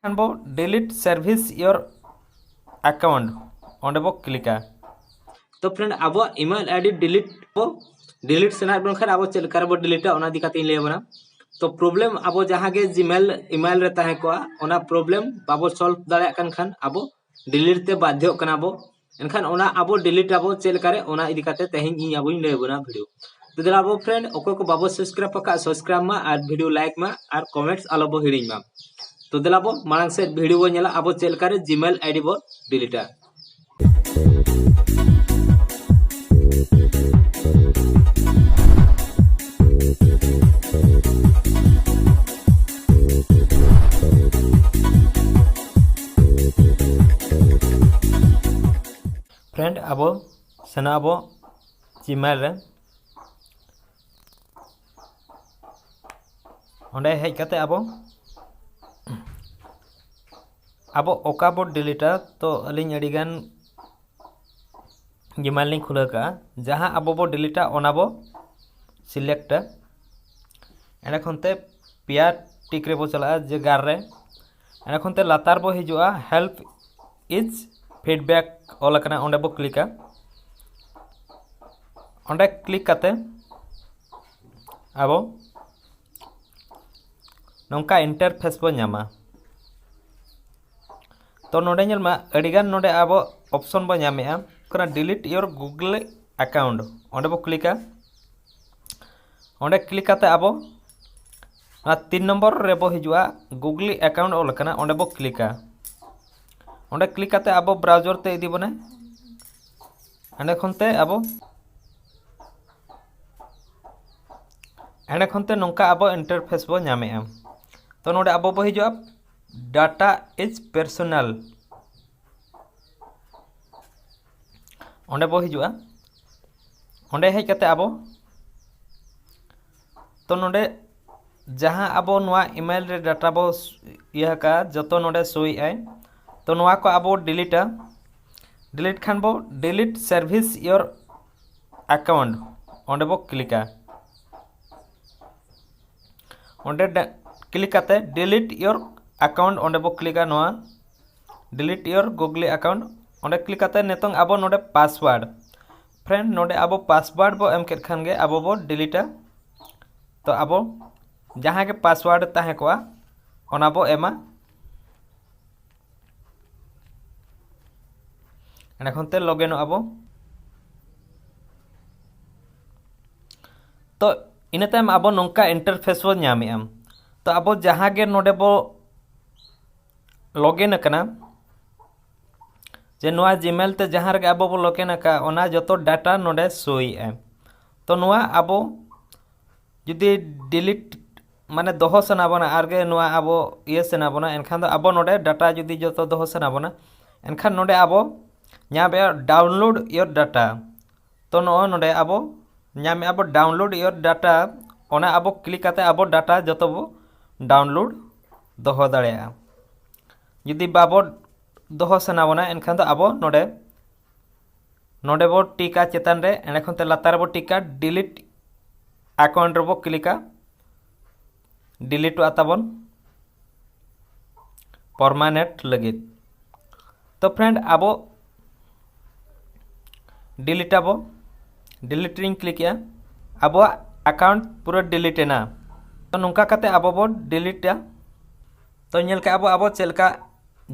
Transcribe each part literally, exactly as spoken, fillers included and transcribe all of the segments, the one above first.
ᱠᱷᱟᱱ ᱵᱚ delete service your account, ᱚᱸᱰᱮ ᱵᱚ ᱠᱞᱤᱠᱟ᱾ ᱛᱚ friend, ᱟᱵᱚᱣᱟᱜ email ID delete ᱵᱚ delete ᱥᱟᱱᱟᱭᱮᱫ ᱵᱚᱱ ᱠᱷᱟᱱ ᱟᱵᱚ ᱪᱮᱫ ᱞᱮᱠᱟ ᱨᱮᱵᱚ deleteᱟ, ᱚᱱᱟ ᱤᱫᱤ ᱠᱟᱛᱮ ᱤᱧ ᱞᱟᱹᱭ ᱟᱵᱚᱱᱟ᱾ ᱛᱚ problem, ᱟᱵᱚ ᱡᱟᱦᱟᱸ ᱜᱮ Gmail email ᱨᱮ ᱛᱟᱦᱮᱸ ᱠᱚᱜᱼᱟ, ᱚᱱᱟ problem ᱵᱟᱵᱚ solve ᱫᱟᱲᱮᱭᱟᱜ ᱠᱟᱱ ᱠᱷᱟᱱ ᱟᱵᱚ delete ᱛᱮ ᱵᱟᱫᱽᱫᱷᱚᱜ ᱠᱟᱱᱟ ᱵᱚ᱾ ᱮᱱᱠᱷᱟᱱ ᱚᱱᱟ ᱟᱵᱚ delete ᱟᱵᱚ ᱪᱮᱫ ᱞᱮᱠᱟᱨᱮ, ᱚᱱᱟ ᱤᱫᱤ ᱠᱟᱛᱮ ᱛᱮᱦᱮᱧ ᱤᱧ ᱟᱵᱚᱧ ᱞᱟᱹᱭ ᱟᱵᱚᱱᱟ video᱾ ᱛᱚ ᱫᱮᱞᱟ ᱟᱵᱚ friend, ᱚᱠᱚᱭ ᱠᱚ ᱵᱟᱵᱚ subscribe ᱟᱠᱟᱫ, subscribe ᱢᱟ ᱟᱨ video like ᱢᱟ ᱟᱨ comments ᱟᱞᱚ ᱵᱚ ᱦᱤᱲᱤᱧ ᱢᱟ᱾ ᱛᱚ ᱫᱮᱞᱟ ᱵᱚ ᱢᱟᱲᱟᱝ ᱥᱮᱫ video ᱵᱚ ᱧᱮᱞᱟ, ᱟᱵᱚ ᱪᱮᱫ ᱞᱮᱠᱟᱨᱮ Gmail ID ᱵᱚ deleteᱟ᱾ Friend, ᱟᱵᱚ ᱥᱮᱱᱚᱜ ᱟᱵᱚ Gmail ᱨᱮ᱾ ᱚᱸᱰᱮ ᱦᱮᱡ ᱠᱟᱛᱮ ᱟᱵᱚ ᱟᱵᱚ ᱚᱠᱟ ᱵᱚ deleteᱟ, ᱛᱚ ᱟᱹᱞᱤᱧ ᱟᱹᱰᱤᱜᱟᱱ Gmail ᱞᱤᱧ ᱠᱷᱩᱞᱟᱹᱣ ᱠᱟᱜᱼᱟ᱾ ᱡᱟᱦᱟᱸ ᱟᱵᱚ ᱵᱚ deleteᱟ, ᱚᱱᱟ ᱵᱚ selectᱟ᱾ ᱮᱸᱰᱮ ᱠᱷᱚᱱ ᱛᱮ ᱯᱮᱭᱟ tick ᱨᱮᱵᱚ ᱪᱟᱞᱟᱜᱼᱟ, ᱡᱮ ᱜᱟᱨ ᱨᱮ᱾ ᱮᱸᱰᱮ ᱠᱷᱚᱱ ᱛᱮ ᱞᱟᱛᱟᱨ ᱵᱚ ᱦᱤᱡᱩᱜᱼᱟ, help is feedback ᱚᱞ ᱟᱠᱟᱱᱟ, ᱚᱸᱰᱮ ᱵᱚ ᱠᱞᱤᱠᱟ᱾ ᱚᱸᱰᱮ ᱠᱞᱤᱠ ᱠᱟᱛᱮ ᱟᱵᱚ ᱱᱚᱝᱠᱟ interface ᱵᱚ ᱧᱟᱢᱟ᱾ ᱛᱚ ᱱᱚᱰᱮ ᱧᱮᱞ ᱢᱟ, ᱟᱹᱰᱤᱜᱟᱱ ᱱᱚᱰᱮ ᱟᱵᱚ option ᱵᱚ ᱧᱟᱢᱮᱜᱼᱟ᱾ ᱠᱟᱱᱟ delete your Google account, ᱚᱸᱰᱮ ᱵᱚ ᱠᱞᱤᱠᱟ᱾ ᱚᱸᱰᱮ ᱠᱞᱤᱠ ᱠᱟᱛᱮ ᱟᱵᱚ ᱚᱱᱟ ᱛᱤᱱ ᱱᱚᱢᱵᱚᱨ ᱨᱮᱵᱚ ᱦᱤᱡᱩᱜᱼᱟ, Google account ᱚᱞ ᱟᱠᱟᱱᱟ, ᱚᱸᱰᱮ ᱵᱚ ᱠᱞᱤᱠᱟ᱾ ᱚᱸᱰᱮ ᱠᱞᱤᱠ ᱠᱟᱛᱮ ᱟᱵᱚ browser ᱛᱮ ᱤᱫᱤ ᱵᱚᱱᱟᱭ᱾ ᱚᱸᱰᱮ ᱠᱷᱚᱱ ᱛᱮ ᱟᱵᱚ ᱚᱸᱰᱮ ᱠᱷᱚᱱ ᱛᱮ ᱱᱚᱝᱠᱟ ᱟᱵᱚ interface ᱵᱚ ᱧᱟᱢᱮᱜᱼᱟ᱾ ᱛᱚ ᱱᱚᱰᱮ ᱟᱵᱚ ᱵᱚ ᱦᱤᱡᱩᱜᱼᱟ data is personal, ᱚᱸᱰᱮ ᱵᱚ ᱦᱤᱡᱩᱜᱼᱟ᱾ ᱚᱸᱰᱮ ᱦᱮᱡ ᱠᱟᱛᱮ ᱟᱵᱚ ᱛᱚ ᱱᱚᱰᱮ ᱡᱟᱦᱟᱸ ᱟᱵᱚ ᱱᱚᱣᱟ email ᱨᱮ data ᱵᱚ ᱤᱭᱟᱹ ᱟᱠᱟᱫᱼᱟ, ᱡᱚᱛᱚ ᱱᱚᱰᱮ show ᱮᱜᱼᱟᱭ᱾ ᱛᱚ ᱱᱚᱣᱟ ᱠᱚ ᱟᱵᱚ deleteᱟ᱾ Delete ᱠᱷᱟᱱ ᱵᱚ delete service your account, ᱚᱸᱰᱮ ᱵᱚ ᱠᱞᱤᱠᱟ᱾ ᱚᱸᱰᱮ ᱠᱞᱤᱠ ᱠᱟᱛᱮ delete your account, ᱚᱸᱰᱮ ᱵᱚ ᱠᱞᱤᱠᱟ ᱱᱚᱣᱟ delete your Google account᱾ ᱚᱸᱰᱮ ᱠᱞᱤᱠ ᱠᱟᱛᱮ ᱱᱤᱛᱚᱝ ᱟᱵᱚ ᱱᱚᱰᱮ password, friend, ᱱᱚᱰᱮ ᱟᱵᱚ password ᱵᱚ ᱮᱢ ᱠᱮᱫ ᱠᱷᱟᱱ ᱜᱮ ᱟᱵᱚ ᱵᱚ ᱰᱤᱞᱤᱴᱟ᱾ ᱛᱚ ᱟᱵᱚ ᱡᱟᱦᱟᱸ ᱜᱮ password ᱛᱟᱦᱮᱸ ᱠᱚᱜᱼᱟ, ᱚᱱᱟ ᱵᱚ ᱮᱢᱟ᱾ ᱮᱸᱰᱮ ᱠᱷᱚᱱ ᱛᱮ ᱞᱚᱜᱤᱱᱚᱜ ᱟᱵᱚ᱾ ᱛᱚ ᱤᱱᱟᱹ ᱛᱟᱭᱚᱢ ᱟᱵᱚ ᱱᱚᱝᱠᱟ ᱤᱱᱴᱟᱨᱯᱷᱮᱥ ᱵᱚ ᱧᱟᱢᱮᱜᱼᱟ᱾ ᱛᱚ ᱟᱵᱚ ᱡᱟᱦᱟᱸ ᱜᱮ ᱱᱚᱰᱮ ᱵᱚ ᱞᱚᱜᱤᱱ ᱟᱠᱟᱱᱟ, ᱡᱮ ᱱᱚᱣᱟ ᱡᱤᱢᱮᱞ ᱛᱮ ᱡᱟᱦᱟᱸ ᱨᱮᱜᱮ ᱟᱵᱚ ᱵᱚ ᱞᱚᱜᱤᱱ ᱟᱠᱟᱫ, ᱚᱱᱟ ᱡᱚᱛᱚ ᱰᱟᱴᱟ ᱱᱚᱰᱮ ᱥᱳᱭᱮᱜᱼᱟ᱾ ᱛᱚ ᱱᱚᱣᱟ ᱟᱵᱚ ᱡᱩᱫᱤ ᱰᱤᱞᱤᱴ ᱢᱟᱱᱮ ᱫᱚᱦᱚ ᱥᱟᱱᱟ ᱵᱚᱱᱟ, ᱟᱨ ᱜᱮ ᱱᱚᱣᱟ ᱟᱵᱚ ᱤᱭᱟᱹ ᱥᱟᱱᱟ ᱵᱚᱱᱟ, ᱮᱱᱠᱷᱟᱱ ᱫᱚ ᱟᱵᱚ ᱱᱚᱰᱮ ᱰᱟᱴᱟ ᱡᱩᱫᱤ ᱡᱚᱛᱚ ᱫᱚᱦᱚ ᱥᱟᱱᱟ ᱵᱚᱱᱟ, ᱮᱱᱠᱷᱟᱱ ᱱᱚᱰᱮ ᱟᱵᱚ ᱧᱟᱢᱮᱜᱼᱟ download your data᱾ ᱛᱚ ᱱᱚᱜᱼᱚᱭ ᱱᱚᱰᱮ ᱟᱵᱚ ᱧᱟᱢᱮᱜᱼᱟ ᱵᱚ download your data, ᱚᱱᱟ ᱟᱵᱚ ᱠᱞᱤᱠ ᱠᱟᱛᱮ ᱟᱵᱚ ᱰᱟᱴᱟ ᱡᱚᱛᱚ ᱵᱚ ᱰᱟᱣᱩᱱᱞᱳᱰ ᱫᱚᱦᱚ ᱫᱟᱲᱮᱭᱟᱜᱼᱟ᱾ ᱡᱩᱫᱤ ᱵᱟᱵᱚ ᱫᱚᱦᱚ ᱥᱟᱱᱟ ᱵᱚᱱᱟ, ᱮᱱᱠᱷᱟᱱ ᱫᱚ ᱟᱵᱚ ᱱᱚᱰᱮ, ᱱᱚᱰᱮ ᱵᱚ ᱴᱤᱠᱟ ᱪᱮᱛᱟᱱ ᱨᱮ, ᱮᱸᱰᱮ ᱠᱷᱚᱱ ᱛᱮ ᱞᱟᱛᱟᱨ ᱨᱮᱵᱚ ᱴᱤᱠᱟ delete account ᱨᱮᱵᱚ ᱠᱞᱤᱠᱟ, ᱰᱤᱞᱤᱴᱚᱜᱼᱟ ᱛᱟᱵᱚᱱ ᱯᱟᱨᱢᱟᱱᱮᱱᱴ ᱞᱟᱹᱜᱤᱫ᱾ ᱛᱚ friend, ᱟᱵᱚ ᱰᱤᱞᱤᱴ ᱟᱵᱚ, ᱰᱤᱞᱤᱴ ᱨᱤᱧ ᱠᱞᱤᱠᱮᱜᱼᱟ, ᱟᱵᱚᱣᱟᱜ ᱟᱠᱟᱣᱩᱱᱴ ᱯᱩᱨᱟᱹ ᱰᱤᱞᱤᱴ ᱮᱱᱟ᱾ ᱛᱚ ᱱᱚᱝᱠᱟ ᱠᱟᱛᱮ ᱟᱵᱚ ᱵᱚ ᱰᱤᱞᱤᱴᱟ᱾ ᱛᱚ ᱧᱮᱞ ᱠᱟᱜᱼᱟ ᱵᱚ ᱟᱵᱚ ᱪᱮᱫ ᱞᱮᱠᱟ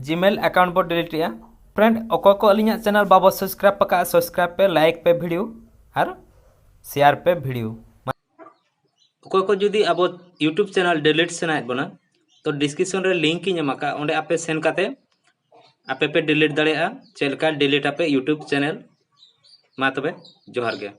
ᱡᱤᱢᱮᱞ ᱟᱠᱟᱣᱩᱱᱴ ᱵᱚ ᱰᱤᱞᱤᱴᱮᱜᱼᱟ᱾ friend, ᱚᱠᱚᱭ ᱠᱚ ᱟᱹᱞᱤᱧᱟᱜ ᱪᱮᱱᱮᱞ ᱵᱟᱵᱚ ᱥᱟᱵᱥᱠᱨᱟᱭᱤᱵ ᱟᱠᱟᱫᱼᱟ, ᱥᱟᱵᱥᱠᱨᱟᱭᱤᱵ ᱯᱮ, ᱞᱟᱭᱤᱠ ᱯᱮ ᱵᱷᱤᱰᱤᱭᱳ ᱟᱨ ᱥᱮᱭᱟᱨ ᱯᱮ ᱵᱷᱤᱰᱤᱭᱳ᱾ ᱚᱠᱚᱭ ᱠᱚ ᱡᱩᱫᱤ ᱟᱵᱚ YouTube ᱪᱮᱱᱮᱞ ᱰᱤᱞᱤᱴ ᱥᱟᱱᱟᱭᱮᱫ ᱵᱚᱱᱟ, ᱛᱚ ᱰᱤᱥᱠᱨᱤᱯᱥᱚᱱ ᱨᱮ ᱞᱤᱝᱠ ᱤᱧ ᱮᱢ ᱟᱠᱟᱫᱼᱟ, ᱚᱸᱰᱮ ᱟᱯᱮ ᱥᱮᱱ ᱠᱟᱛᱮ ᱟᱯᱮ ᱯᱮ ᱰᱤᱞᱤᱴ ᱫᱟᱲᱮᱭᱟᱜᱼᱟ᱾ ᱪᱮᱫ ᱞᱮᱠᱟ ᱰᱤᱞᱤᱴ ᱟᱯᱮ YouTube ᱪᱮᱱᱮᱞ᱾ ᱢᱟ ᱛᱚᱵᱮ, ᱡᱚᱦᱟᱨ ᱜᱮ᱾